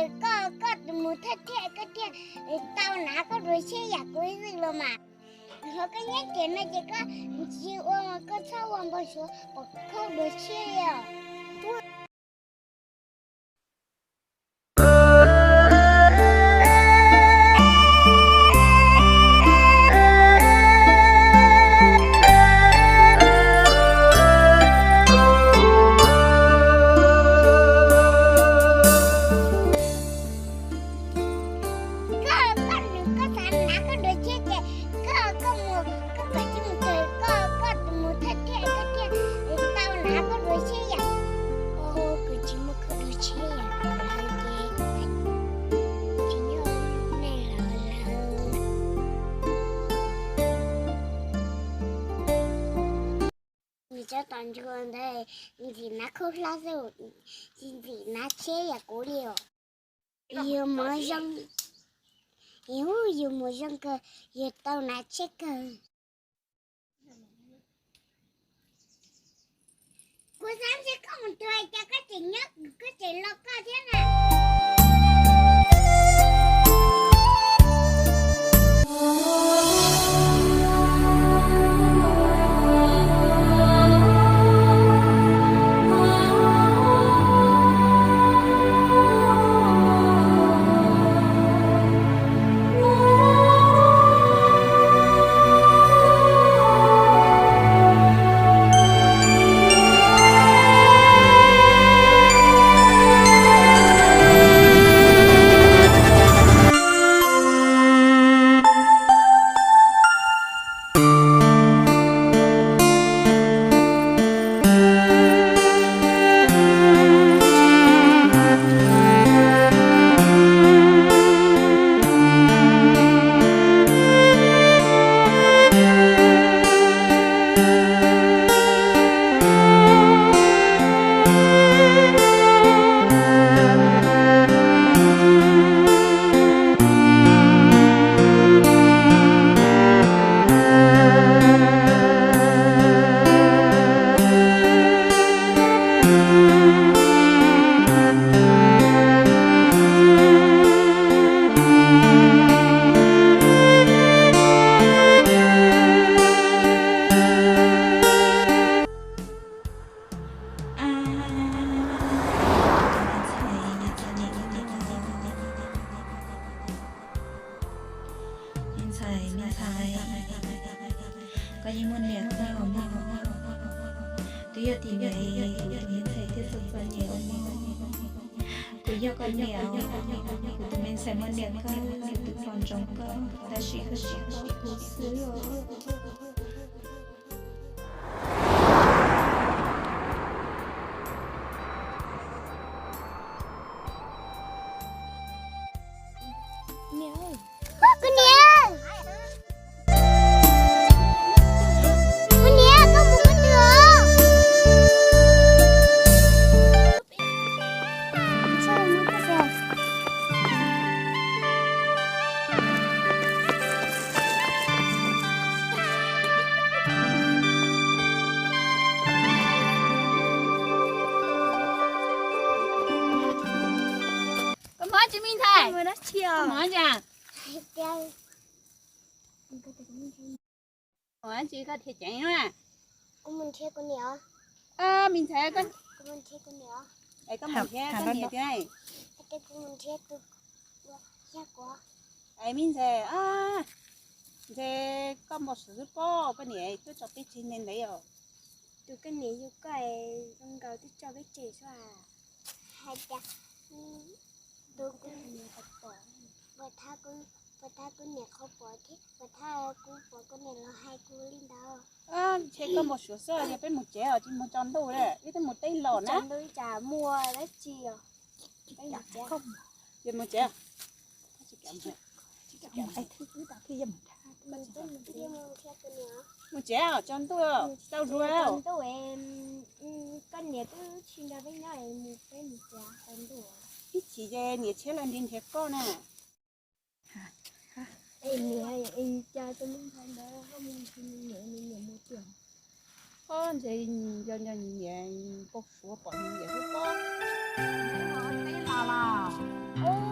Koj, koj tus mus thawj thiaj koj thiaj tau hnav koj dua tshiab yam kuv ib xwb los mas. Qhov koj nyob tiam no ces koj tsis ua mas koj txhob ua npau suav pom koj dua tshiab li os. Koj, koj nws koj xav hnav koj dua tshiab ces koj, koj mus, koj kom tsis mus txog koj, koj tus mus thawj thiaj koj thiaj tau hnav koj dua tshiab yam. Koj tsis muaj koj dua tshiab yam lawm ces tsis nyob nej lawm lawm. Nws cov tom ntsuag ntawd ntxim hnav khaub hlab xwb, tsis ntxim hnav tshiab yam kuv li os. Yus mus zoo, yus mus zoo kawg, yus tau hnav tshiab kawg. Kuv xav ntshe koj mus tuag cas koj tseem nyob, koj tseem los koj thiab na. Me ntxhais, me ntxhais, koj yeej muaj niam koj los mas. Twb yog tim niam kuv tus me ntxhais thiaj txom txom nyem ua mog. Kuv yog koj niam, kuv tus me ntxhais muaj niam koj, kuv twb pom ntsoov koj, tab sis koj tsis pom kuv xwb os. Kuv niam, kuv niam, koj mus qhov twg os? Koj mob tsis me ntxhais? Koj mob tsis? Ua tsi koj dhia ceev na? Kuv mus nrhiav kuv niam. Me ntxhais, koj mus nrhiav koj niam. Es koj mus nrhiav koj niam tiag? Kuv mus nrhiav tus yog kuv. Es me ntxhais, ntshe koj npau suav xwb pob, koj niam tuaj tso peb tseg ntev ntev os. Tus koj niam yug koj es zoo nkaus twb tso peb tseg xwb as. Hais tias tus kuv niam qhov pom, puas thab kuv niam qhov pom thiab puas thab kuv pom koj niam los hais kuv li ntawd. Ntshe koj npau suav xwb, yog peb mus tsev os, tsis mus tsaus ntuj, wb twb mus teb los na. Tsaus ntuj ib tsam muaj dab tsi os. Ces mus tsev. Mus tsev, tsaus ntuj, tsaus ntuj, koj niam twb tsis nrog peb nyob, mus peb mus tsev tsaus ntuj. Ib chim ces niam tshiab los nrhiav nrhiav koj na. Es niam, es cas tus me ntxhais ntawd ho mus nrhiav nws niam, nws niam mus tiag? Ob, ntshe yog nco nws niam, npau suav pom nws niam xwb pob. Teb los los.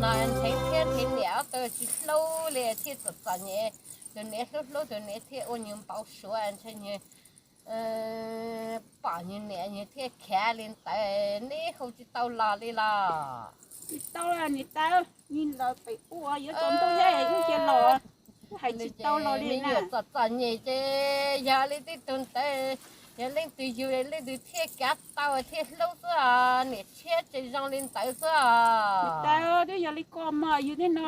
No nrheev thiab nrheev niam ob tug tsis hlub li thiaj txom txom nyem. Tus niam hlub hlub tus niam thiaj ua nyuag npau suav ntshai nyuag pom nyuag niam nyuag thiaj khav li ntawd, neb hu tsis tau los li los? Tsis tau niam tais, neb los pem ua yuav tsaus ntuj thiab wb cia los, wb hais tsis tau los li. Me nyuam txom txom nyem ces yog li tej tug ntawd, yog leej twg yug leej twg thiaj kav tau thiaj hlub xwb os, niam tshiab tsis zoo li ntawd xwb os. Niam tais, twb yog li ko mas yus tej no,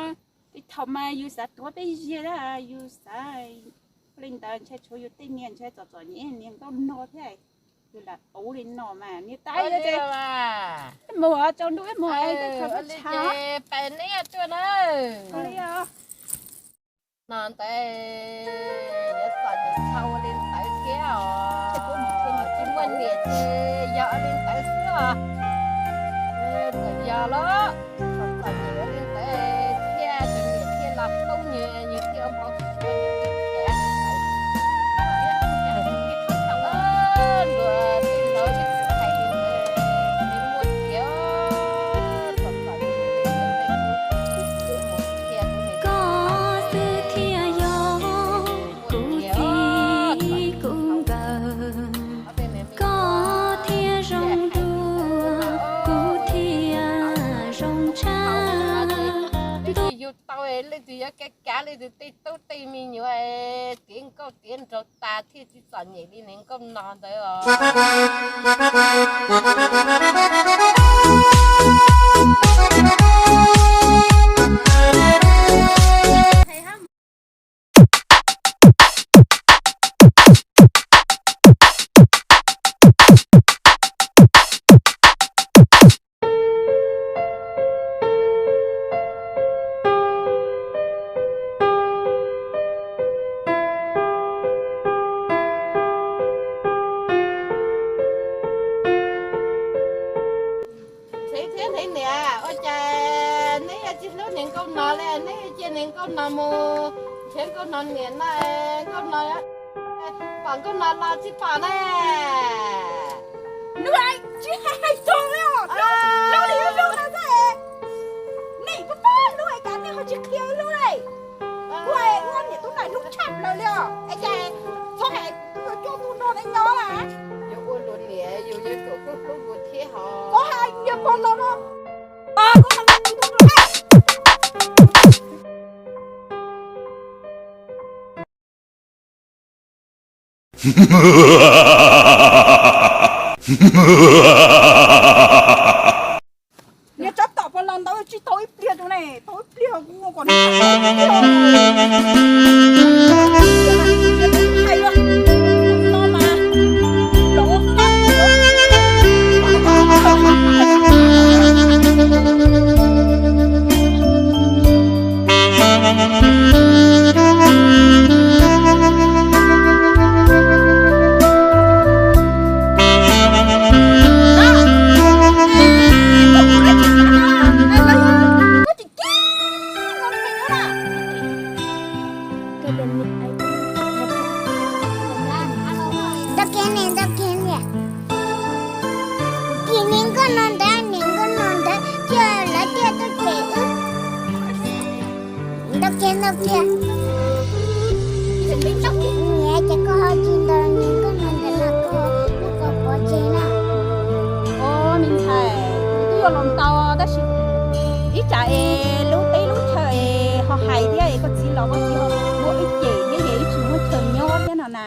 tej thaum mas yus xav tuav peb ziag, yus xav li ntawd ntshai tshuav yus tej niag ntshai txom txom nyem niag nkauj no thiab, yus lam ub li no mas niam tais. Mus tsaus ntuj mus, tej thaum peb tshav. Pem neb tuaj na. No ntawd yuav txom nyem tshaj ua li ntawd thiab os. Tsis muaj niam ces yog ua li ntawd xwb os. Txawm yog los txom txom nyem ua li ntawd thiab tus niam thiaj los hlub nyuag, nyuag thiaj ua npau suav nyuag thiaj khav li ntawd. Luag tej laus ib txwm hais li ntawd, nws muaj tiag, txom txom nyem li ntawd. Koj xwb thiaj yog kuv txiv kuv nkawm, koj thiaj zoo dua kuv thiaj zoo tshaj. Leej twg yug tau, leej twg yuav kav kav leej twg tej tub tej me nyuam, tiav nkauj tiav nraug tas thiaj tsis txom nyem li niag nkauj no ntawd os. Nrheev thiab nrheev niam, ua cas neb yuav tsis hlub niag nkauj no li, neb yuav cia niag nkauj no mus nrhiav nkauj no niam no, nkauj no pom nkauj no los tsis pom na. Nws tsis hais txog li os, hlub li hlub no xwb. Nej pab pab hlub es cas nej ho tsis qhia hlub li. Kuv muab niam tub no hlub tshaj plaws li os, es cas txhob hais kuv yuav coj tus no nyob lawm. Yus ua luag niam yus yuav tsum hlub hlub luag thiab hos. Koj hais niag pog no no. Niag tsov tom pog no ntawd tsis tau ib pliag rau ne, tau ib pliag kuv kom nws tau ib pliag. Ntau kiag ne, ntau kiag ne. Tim niag nkauj no ntawd, niag nkauj no ntawd thiaj lawv thiaj tuaj cem wb. Ntau kiag, ntau kiag. Niam, ces koj ho tsis ntaus niag nkauj no ntawd no, koj muab koj pov tseg na. Os, me ntxhais, kuv twb yuav los ntaus tab sis ib tsam es lub teb lub chaw es ho hais thiab es koj txiv los koj txiv ho muab wb cem thiab es wb tsis muaj chaw nyob thiab no na.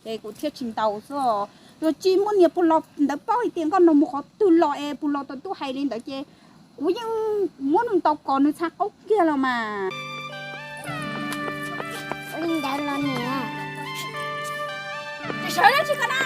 Ces kuv thiaj tsis ntaus xwb os. Yog tsis muaj niag puag los ntawd paub hais tias nkauj no mus qhov twg los es puag los tau tuaj hais li ntawd ces kuv yeej muab nws ntaus kom nws txhav qaub kiag los mas. Ua li ntawd los niam. Tsis sawv dab tsi koj na.